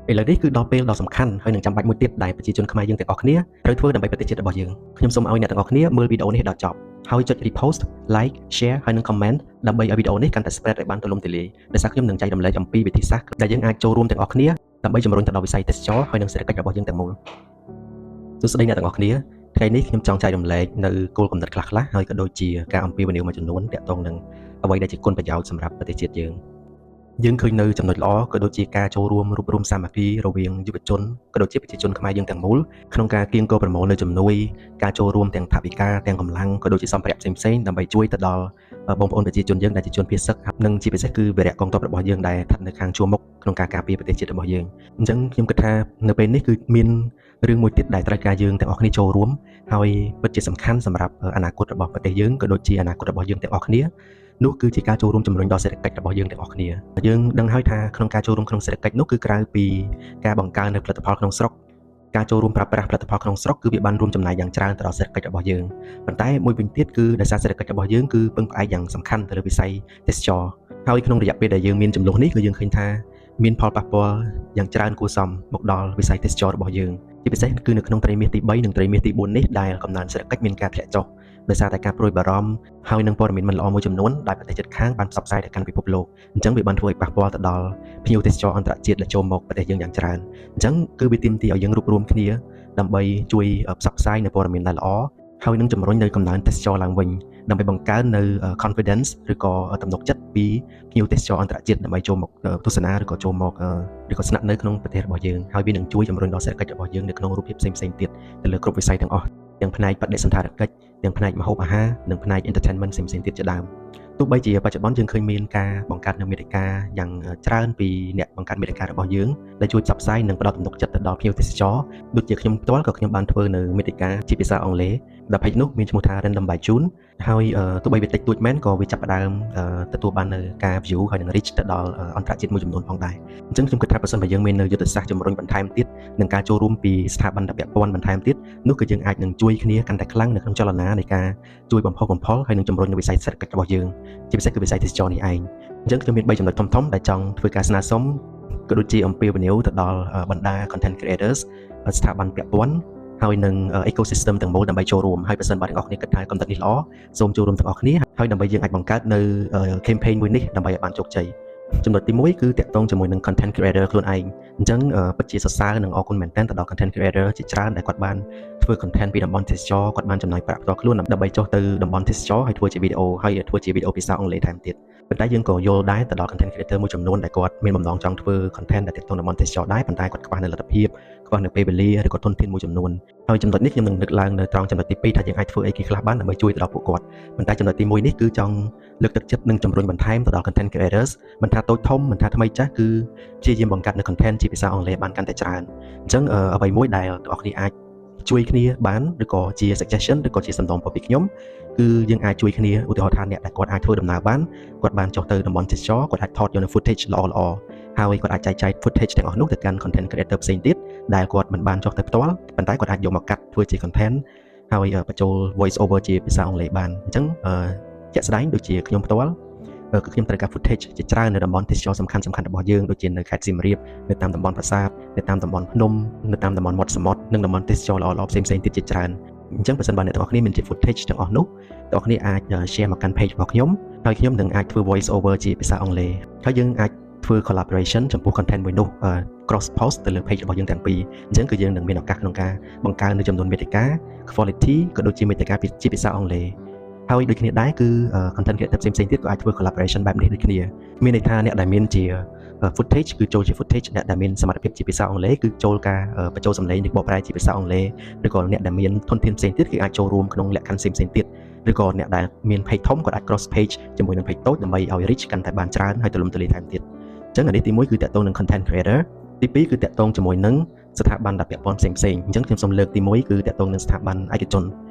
ឥឡូវនេះគឺដល់ពេលដ៏សំខាន់ហើយនឹងចាំបាច់មួយទៀតដែលប្រជាជនខ្មែរយើងទាំងអស់គ្នាត្រូវធ្វើដើម្បីប្រទេសជាតិរបស់យើងខ្ញុំសូមឲ្យអ្នកទាំងអស់គ្នាមើលវីដេអូនេះដល់ចប់ហើយចុច repost like share ហើយនិង comment ដើម្បីឲ្យវីដេអូនេះកាន់តែ spread ឲ្យបានទូលំទូលាយដោយសារខ្ញុំនឹងចែករំលែកអំពីវិធីសាស្ត្រដែលយើងអាចចូលរួមទាំងអស់គ្នាដើម្បីជំរុញទៅដល់វិស័យទេសចរណ៍ហើយនិងសេដ្ឋកិច្ចរបស់យើងទាំងមូលសួស្តីអ្នកទាំងអស់គ្នាថ្ងៃនេះខ្ញុំចង់ចែករំលែកនៅគោលគំនិតខ្លះៗហើយក៏ដូចជាការអំពាវនាវមួយចំនួនទាក់ទងនឹងអ្វីដែលជាគុណប្រយោជន៍សម្រាប់ប្រទេសជាតិយើងយើងឃើញនៅចំណុចល្អក៏ដូចជាការចូលរួមរួបរួមសាមគ្គីរវាងយុវជនក៏ដូចជាប្រជាជនខ្មែរយើងទាំងមូលក្នុងការគៀងគរប្រមូលនៅជំនួយការចូលរួមទាំងថវិកាទាំងកម្លាំងក៏ដូចជាសម្ភារៈផ្សេងៗដើម្បីជួយទៅដល់បងប្អូនប្រជាជនយើងដែលជាជនភៀសសឹកនិងជាពិសេសគឺវីរៈកងទ័ពរបស់យើងដែលស្ថិតនៅខាងជួរមុខក្នុងការការពារប្រទេសជាតិរបស់យើងអញ្ចឹងខ្ញុំគិតថានៅពេលនេះគឺមានរឿងមួយទៀតដែលត្រូវការយើងទាំងអស់គ្នាចូលរួមហើយពិតជាសំខាន់សម្រាប់អនាគតរបស់ប្រទេសយើងក៏ដូចជាអនាគតរបស់យើងទាំងអស់គ្នានោះគឺជាការចូលរួមជំរុញដល់សេដ្ឋកិច្ចរបស់យើងទាំងអស់គ្នាយើងដឹងហើយថាក្នុងការចូលរួមក្នុងសេដ្ឋកិច្ចនោះគឺក្រៅពីការបង្កើននូវផលិតផលក្នុងស្រុកការចូលរួមប្រើប្រាស់ផលិតផលក្នុងស្រុកគឺវាបានរួមចំណែកយ៉ាងច្រើនទៅដល់សេដ្ឋកិច្ចរបស់យើងប៉ុន្តែមួយវិញទៀតគឺដោយសារសេដ្ឋកិច្ចរបស់យើងគឺពឹងផ្អែកយ៉ាងសំខាន់ទៅលើវិស័យទេសចរណ៍ហើយក្នុងរយៈពេលដែលយើងមានចំនួននេះគឺយើងឃើញថាមានផលប៉ះពាល់យ៉ាងច្រើនគួរសមមកដល់វិស័យទេសចរណ៍របស់យើងជាពិសេសគឺនៅក្នុងត្រីមាសទី3និងត្រីមាសទី4នេះដែលកំណើនសេដ្ឋកិច្ចមានការធ្លាក់ចុះដោយសារតែការព្រួយបារម្ភហើយនឹងព័ត៌មានមិនល្អមួយចំនួនដែលប្រទេសជិតខាងបានផ្សព្វផ្សាយទៅកាន់ពិភពលោកអញ្ចឹងវាបានធ្វើឲ្យប៉ះពាល់ទៅដល់ភ្ញៀវទេសចរអន្តរជាតិដែលចូលមកប្រទេសយើងយ៉ាងច្រើនអញ្ចឹងគឺវាទាមទារឲ្យយើងរួបរวมគ្នាដើម្បីជួយផ្សព្វផ្សាយនៅព័ត៌មានដែលល្អហើយនឹងជំរុញនៅកំណើនទេសចរឡើងវិញដើម្បីបង្កើននៅ confidence ឬក៏ទំនុកចិត្តពីភ្ញៀវទេសចរអន្តរជាតិដើម្បីចូលមកទស្សនាឬក៏ចូលមកឬក៏ស្នាក់នៅក្នុងប្រទេសរបស់យើងហើយវានឹងជួយជំរុញដល់សេដ្ឋកិច្ចរបស់យើងនៅក្នុងរូបភាពផ្សេងៗទៀតទៅលើគ្រប់វិស័យទាំងអស់ទាំងផ្នែកបដិសណ្ឋារកិច្ចទាំងផ្នែកម្ហូបអាហារនិងផ្នែក entertainment ផ្សេងៗទៀតជាដើមទោះបីជាបច្ចុប្បន្នយើងឃើញមានការបង្កើតនៅមាតិកាយ៉ាងច្រើនពីអ្នកបង្កើតមាតិការបស់យើងដែលជួយផ្សព្វផ្សាយនិងផ្ដល់ទំនុកចិត្តទៅដល់ភ្ញៀវទេសចរដូចជាខ្ញុំផ្ទាល់ក៏ខ្ញុំបានធ្វើនៅមាតិកាជាភាសាអង់គ្លេសដែល page នោះមានឈ្មោះថា Random by June ហើយទោះបីវាតិចតួចមែនក៏វាចាប់ផ្ដើមទទួលបាននៅការ view ហើយនិង reach ទៅដល់អន្តរជាតិមួយចំនួនផងដែរអញ្ចឹងខ្ញុំគិតថាបើសិនបើយើងមាននៅយុទ្ធសាស្ត្រជំរុញបន្ថែមទៀតនិងការចូលរួមពីស្ថាប័នដែលពាក់ព័ន្ធបន្ថែមទៀតនោះគឺយើងអាចនឹងជួយគ្នាកាន់តែខ្លាំងនៅក្នុងចលនានៃការជួយបំផុសបំផុលហើយនិងជំរុញនៅវិស័យសេដ្ឋកិច្ចរបស់យើងជាពិសេសគឺវិស័យទេសចរណ៍នេះឯងអញ្ចឹងខ្ញុំមាន3ចំណុចធំៗដែលចង់ធ្វើការស្នើសុំក៏ដូចជាអំពាវនាវទៅដល់បណ្ដា content creators ស្ថាប័នពាក់ព័ន្ធហើយនឹង ecosystem ទាំងមូលដើម្បីចូលរួមហើយប្រសិនបើទាំងអស់គ្នាគិតថាកំណត់នេះល្អសូមចូលរួមទាំងអស់គ្នាហើយដើម្បីយើងអាចបង្កើតនៅ campaign មួយនេះដើម្បីឲ្យបានជោគជ័យចំណុចទី1គឺតាក់ទងជាមួយនឹង content creator ខ្លួនឯងអញ្ចឹងពិតជាសរសើរនិងអរគុណមែនទែនទៅដល់ content creator ជាច្រើនដែលគាត់បានធ្វើ content ពីតំបន់ទេសចរគាត់បានចំណាយប្រាក់ផ្ទាល់ខ្លួនដើម្បីចុះទៅតំបន់ទេសចរហើយធ្វើជាវីដេអូហើយធ្វើជាវីដេអូភាសាអង់គ្លេសថែមទៀតប៉ុន្តែយើងក៏យល់ដែរទៅដល់ content creator មួយចំនួនដែលគាត់មានបំណងចង់ធ្វើ content ដែលទាក់ទងតំបន់ទេសចរដែរប៉ុន្តែគាត់ខ្វះនៅលទ្ធភាពខ្វះនៅពេលវេលាឬក៏ធនធានមួយចំនួនហើយចំណុចនេះខ្ញុំនឹងលើកឡើងនៅត្រង់ចំណុចទី2ថាយើងអាចធ្វើអីគេខ្លះបានដើម្បីជួយទៅដល់ពួកគាត់ប៉ុន្តែចំណុចទី1នេះគឺចង់លើកទឹកចិត្តនិងជំរុញបន្ថែមទៅដល់ content creators មិនថាតូចធំមិនថាថ្មីចាស់គឺព្យាយាមបង្កើតនៅ content ជាភាសាអង់គ្លេសបានកាន់តែច្រើនអញ្ចឹងអ្វីមួយដែលបងប្អូនអាចជួយគ្នាបានឬក៏ជា suggestion ឬក៏ជាសំណូមពរពីខ្ញុំគឺយើងអាចជួយគ្នាឧទាហរណ៍ថាអ្នកដែលគាត់អាចធ្វើដំណើរបានគាត់បានចុះទៅតំបន់ទេសចរគាត់អាចថតយកនៅ footage ល្អល្អហើយគាត់អាចចែកចាយ footage ទាំងអស់នោះទៅកាន់ content creator ផ្សេងទៀតដែលគាត់មិនបានចុះទៅផ្ទាល់ប៉ុន្តែគាត់អាចយកមកកាត់ធ្វើជា content ហើយបញ្ចូល voice over ជាភាសាអង់គ្លេសបានអញ្ចឹងជាក់ស្ដែងដូចជាខ្ញុំផ្ទាល់គឺខ្ញុំត្រូវការ footage ជាច្រើននៅតំបន់ទេសចរសំខាន់សំខាន់របស់យើងដូចជានៅខេត្តសៀមរាបនៅតាមតំបន់ប្រាសាទនៅតាមតំបន់ភ្នំនៅតាមតំបន់មាត់សមុទ្រនិងតំបន់ទេសចរល្អៗផ្សេងៗទៀតជាច្រើនអញ្ចឹងបើសិនបើអ្នកទាំងអស់គ្នាមានជា footage ទាំងអស់នោះទាំងអស់គ្នាអាច share មកកាន់ page របស់ខ្ញុំហើយខ្ញុំនឹងអាចធ្វើ voice over ជាភាសាអង់គ្លេសហើយយើងអាចធ្វើ collaboration ចំពោះ content មួយនោះ cross post ទៅលើ page របស់យើងទាំងពីរអញ្ចឹងគឺយើងនឹងមានឱកាសក្នុងការបង្កើននៅចំនួនមាតិកា quality ក៏ដូចជាមាតិកាជាភាសាអង់គ្លេសហើយដូចគ្នាដែរគឺ content creator ផ្សេងៗទៀតក៏អាចធ្វើ collaboration បែបនេះដូចគ្នាមានន័យថាអ្នកដែលមានជា footage គឺចូលជា footage អ្នកដែលមានសមត្ថភាពជាភាសាអង់គ្លេសគឺចូលការបញ្ចូលសំឡេងឬបកប្រែជាភាសាអង់គ្លេសឬក៏អ្នកដែលមានធនធានផ្សេងទៀតគឺអាចចូលរួមក្នុងលក្ខខណ្ឌផ្សេងៗទៀតឬក៏អ្នកដែលមាន page ធំគាត់អាច cross page ជាមួយនឹង page តូចដើម្បីឲ្យ reach កាន់តែបានច្រើនហើយទូលំទូលាយថែមទៀតអញ្ចឹងអានេះទី1គឺតាក់ទងនឹង content creator ទី2គឺតាក់ទងជាមួយនឹងស្ថាប័នដែលពាក់ព័ន្ធផ្សេងផ្សេងអញ្ចឹងខ្ញុំសូមលើកទី1គឺតាក់ទងនឹងស្ថាប័នឯកជន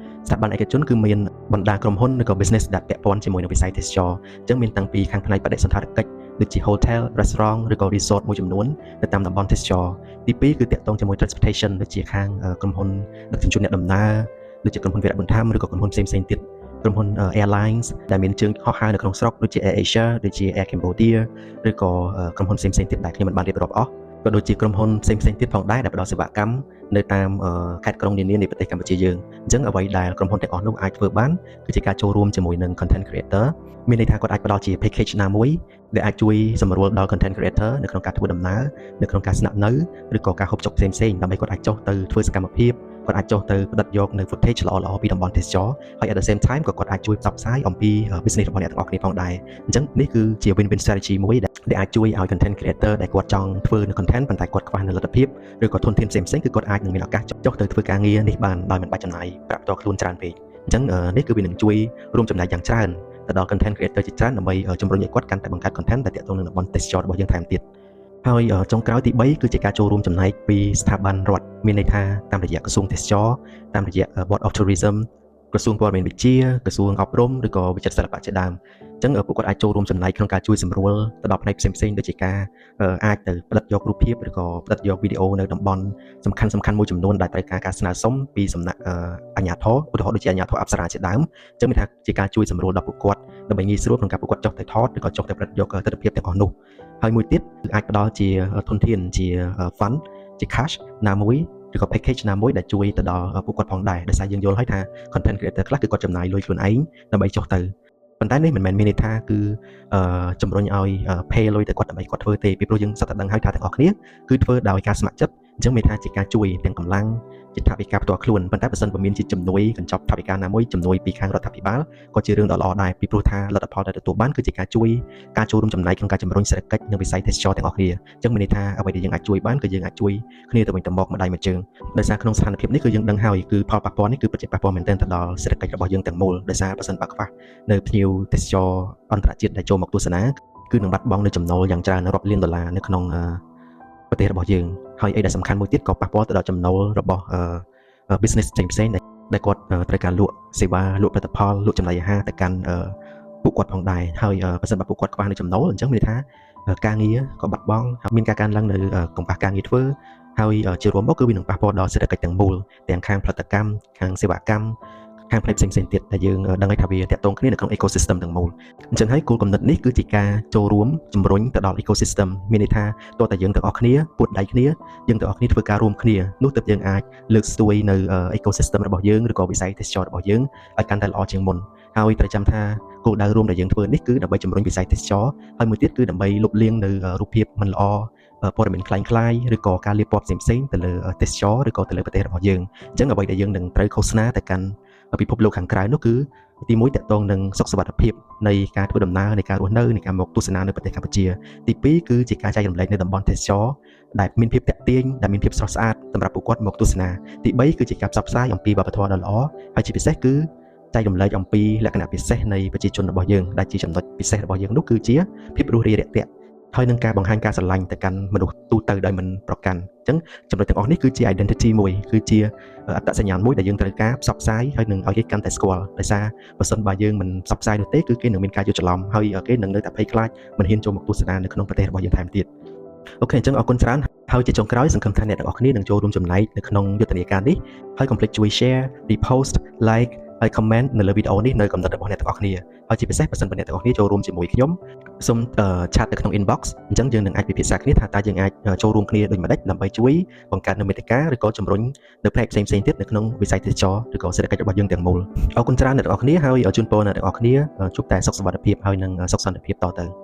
ស្ថាប័នឯកជនគឺមានបណ្ដាក្រុមហ៊ុនឬក៏ business ដែលពាក់ព័ន្ធជាមួយនឹងវិស័យទេសចរអញ្ចឹងមានតាំងពីខាងផ្នែកបដិសណ្ឋារកិច្ចដូចជា hotel restaurant ឬក៏ resort មួយចំនួននៅតាមតំបន់ទេសចរទី2គឺតាក់ទងជាមួយ transportation ដូចជាខាងក្រុមហ៊ុនដឹកជញ្ជូនអ្នកដំណើរដូចជាក្រុមហ៊ុនវីរៈប៊ុនថាំឬក៏ក្រុមហ៊ុនផ្សេងៗទៀត ក្រុមហ៊ុន Airlines ដែលមានជើងហោះហើរនៅក្នុងស្រុកដូចជា Air Asia ដូចជា Air Cambodia ឬក៏ក្រុមហ៊ុនផ្សេងៗទៀតដែលខ្ញុំមិនបានរៀបរាប់អស់ ក៏ដូចជាក្រុមហ៊ុនផ្សេងៗទៀតផងដែរដែលផ្ដល់សេវាកម្មនៅតាមខេត្តក្រុងនានានៃប្រទេសកម្ពុជាយើងអញ្ចឹងអ្វីដែលក្រុមហ៊ុនទាំងអស់នោះអាចធ្វើបានគឺជាការចូលរួមជាមួយនឹង content creator មានន័យថាគាត់អាចផ្ដល់ជា package ណាមួយដែលអាចជួយសម្រួលដល់ content creator នៅក្នុងការធ្វើដំណើរនៅក្នុងការស្នាក់នៅឬក៏ការហូបចុកផ្សេងៗដើម្បីគាត់អាចចុះទៅធ្វើសកម្មភាពគាត់អាចចុះទៅផ្ដិតយកនៅ footage ល្អៗពីតំបន់ទេសចរហើយ at the same time ក៏គាត់អាចជួយផ្សព្វផ្សាយអំពី business របស់អ្នកទាំងអស់គ្នាផងដែរអញ្ចឹងនេះគឺជា win-win strategy មួយដែលអាចជួយឲ្យ content creator ដែលគាត់ចង់ធ្វើនៅ content ប៉ុន្តែគាត់ខ្វះនៅលទ្ធភាពឬក៏ធនធានផ្សេងៗគឺគាត់អាចនឹងមានឱកាសចុះទៅធ្វើការងារនេះបានដោយមិនបាច់ចំណាយប្រាក់ផ្ទាល់ខ្លួនច្រើនពេកអញ្ចឹងនេះគឺវានឹងជួយរួមចំណែកយ៉ាងច្រើនទៅដល់ content creator ជាច្រើនដើម្បីជំរុញឲ្យគាត់កាន់តែបង្កើត content ដែលទាក់ទងនឹងតំបន់ទេសចររបស់យើងថែមទៀតហើយចុងក្រោយទី3គឺជាការចូលរួមចំណែកពីស្ថាប័នរដ្ឋមានន័យថាតាមរយៈក្រសួងទេសចរតាមរយៈ Board of Tourism ក្រសួងព័ត៌មានវិទ្យាក្រសួងអប់រំឬក៏វិចិត្រសិល្បៈជាដើមអញ្ចឹងពួកគាត់អាចចូលរួមចំណែកក្នុងការជួយសម្រួលទៅដល់ផ្នែកផ្សេងៗដូចជាការអាចទៅផ្ដិតយករូបភាពឬក៏ផ្ដិតយកវីដេអូនៅតំបន់សំខាន់សំខាន់មួយចំនួនដែលត្រូវការការស្នើសុំពីសំណាក់អាជ្ញាធរឧទាហរណ៍ដូចជាអាជ្ញាធរអប្សរាជាដើមអញ្ចឹងមានថាជាការជួយសម្រួលដល់ពួកគាត់ដើម្បីងាយស្រួលក្នុងការពួកគាត់ចុះទៅថតឬក៏ចុះទៅផ្ដិតយកទស្សនវិជ្ជាទាំងអស់នោះហើយមួយទៀតគឺអាចផ្ដល់ជាធនធានជា fund ជា cash ណាមួយឬក៏ package ណាមួយដែលជួយទៅដល់ពួកគាត់ផងដែរដោយសារយើងយល់ហើយថា content creator ខ្លះគឺគាត់ចំណាយលុយខ្លួនឯងដើម្បីចុះទៅប៉ុន្តែនេះមិនមែនមានន័យថាគឺជំរុញឲ្យ pay លុយទៅគាត់ដើម្បីគាត់ធ្វើទេពីព្រោះយើងសុទ្ធតែដឹងហើយថាទាំងអស់គ្នាគឺធ្វើដោយការស្ម័គ្រចិត្តអញ្ចឹងមានថាជាការជួយទាំងកម្លាំងជាថវិកាផ្ទាល់ខ្លួនប៉ុន្តែបើសិនបើមានជាជំនួយកញ្ចប់ថវិកាណាមួយជំនួយពីខាងរដ្ឋាភិបាលក៏ជារឿងដ៏ល្អដែរពីព្រោះថាលទ្ធផលដែលទទួលបានគឺជាការជួយការចូលរួមចំណែកក្នុងការជំរុញសេដ្ឋកិច្ចនិងវិស័យទេសចរទាំងអស់គ្នាអញ្ចឹងមានន័យថាអ្វីដែលយើងអាចជួយបានគឺយើងអាចជួយគ្នាទៅវិញទៅមកម្ដាយមួយជើងដោយសារក្នុងស្ថានភាពនេះគឺយើងដឹងហើយគឺផលប៉ះពាល់នេះគឺពិតជាប៉ះពាល់មែនទែនទៅដល់សេដ្ឋកិច្ចរបស់យើងទាំងមូលដោយសារបើសិនបើខ្វះនៅភ្ញៀវទេសចរអន្តរជាតិដែលចូលមកទស្សនាគឺនឹងបាត់បង់នៅចំណូលយ៉ាងច្រើនរាប់លានដុល្លារនៅក្នុងប្រទេសរបស់យើងហើយអីដែលសំខាន់មួយទៀតក៏ប៉ះពាល់ទៅដល់ចំណូលរបស់ business ផ្សេងៗដែលគាត់ត្រូវការលក់សេវាលក់ផលិតផលលក់ចំណីអាហារទៅកាន់ពួកគាត់ផងដែរហើយបើសិនបើពួកគាត់ខ្វះនៅចំណូលអញ្ចឹងមានន័យថាការងារក៏បាត់បង់ហើយមានការកើនឡើងនៅកង្វះការងារធ្វើហើយជារួមមកគឺវានឹងប៉ះពាល់ដល់សេដ្ឋកិច្ចទាំងមូលទាំងខាងផលិតកម្មខាងសេវាកម្មខាងផ្នែកផ្សេងៗទៀតដែលយើងដឹងហើយថាវាទាក់ទងគ្នានៅក្នុង ecosystem ទាំងមូលអញ្ចឹងហើយគោលគំនិតនេះគឺជាការចូលរួមជំរុញទៅដល់ ecosystem មានន័យថាទោះតែយើងទាំងអស់គ្នាពួតដៃគ្នាយើងទាំងអស់គ្នាធ្វើការរួមគ្នានោះទើបយើងអាចលើកស្ទួយនៅ ecosystem របស់យើងឬក៏វិស័យទេសចររបស់យើងឲ្យកាន់តែល្អជាងមុនហើយត្រូវចាំថាគោលដៅរួមដែលយើងធ្វើនេះគឺដើម្បីជំរុញវិស័យទេសចរហើយមួយទៀតគឺដើម្បីលុបលាងនៅរូបភាពមិនល្អព័ត៌មានក្លែងក្លាយឬក៏ការលាបពណ៌ផ្សេងៗទៅលើទេសចរឬក៏ទៅលើប្រទេសរបស់យើងអញ្ចឹងអ្វីដែលយើងនឹងត្រូវឃោសនាទៅកាន់ពិភពលោកខាងក្រៅនោះគឺទីមួយទាក់ទងនឹងសុខសុវត្ថិភាពនៃការធ្វើដំណើរនៃការរស់នៅនៃការមកទស្សនានៅប្រទេសកម្ពុជាទីពីរគឺជាការចែករំលែកនៅតំបន់ទេសចរដែលមានភាពទាក់ទាញដែលមានភាពស្រស់ស្អាតសម្រាប់ពួកគាត់មកទស្សនាទី3គឺជាការផ្សព្វផ្សាយអំពីវប្បធម៌ដ៏ល្អហើយជាពិសេសគឺចែករំលែកអំពីលក្ខណៈពិសេសនៃប្រជាជនរបស់យើងដែលជាចំណុចពិសេសរបស់យើងនោះគឺជាភាពរួសរាយរាក់ទាក់ហើយនឹងការបង្ហាញការស្រឡាញ់ទៅកាន់មនុស្សទូទៅដោយមិនប្រកាន់អញ្ចឹងចំណុចទាំងអស់នេះគឺជា identity មួយគឺជាអត្តសញ្ញាណមួយដែលយើងត្រូវការផ្សព្វផ្សាយហើយនឹងឲ្យគេកាន់តែស្គាល់ដោយសារបើសិនបើយើងមិនផ្សព្វផ្សាយនោះទេគឺគេនឹងមានការយល់ច្រឡំហើយគេនឹងនៅតែភ័យខ្លាចមិនហ៊ានចូលមកទស្សនានៅក្នុងប្រទេសរបស់យើងថែមទៀត OK អញ្ចឹងអរគុណច្រើនហើយជាចុងក្រោយសង្ឃឹមថាអ្នកទាំងអស់គ្នានឹងចូលរួមចំណែកនៅក្នុងយុទ្ធនាការនេះហើយកុំភ្លេចជួយ share repost like ហើយ comment នៅលើវីដេអូនេះនៅកំណត់របស់អ្នកទាំងអស់គ្នាហើយជាពិសេសបើសិនបើអ្នកទាំងអស់គ្នាចូលរួមជាមួយខ្ញុំសូម chat ទៅក្នុង inbox អញ្ចឹងយើងនឹងអាចពិភាក្សាគ្នាថាតើយើងអាចចូលរួមគ្នាដូចម្ដេចដើម្បីជួយបង្កើតនូវមាតិកាឬក៏ជំរុញនៅផ្នែកផ្សេងៗទៀតនៅក្នុងវិស័យទេសចរឬក៏សេដ្ឋកិច្ចរបស់យើងទាំងមូលអរគុណច្រើនអ្នកទាំងអស់គ្នាហើយជូនពរអ្នកទាំងអស់គ្នាជួបតែសុខសុវត្ថិភាពហើយនិងសុខសន្តិភាពតទៅ។